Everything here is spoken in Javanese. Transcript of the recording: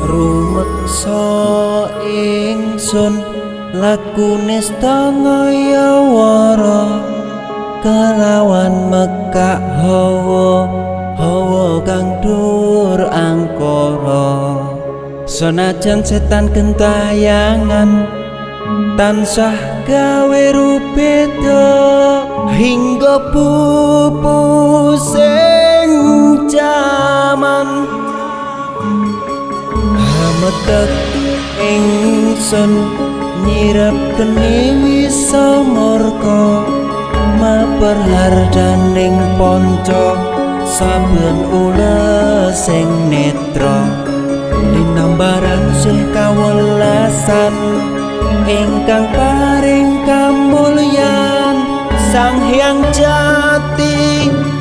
Rumeksa ingsun lakune stangayawara kelawan mekak hawa hawa kang dur angkara. Senajan setan gentayangan tansah gawe rubeda hingga pupus ing jaman. Hametek ingsun nyirep geni wisa murka maper hardaning ponco saben ules sing netra linambaran sih kawelasan ingkang paring kamulyan Sang Hyang Jati.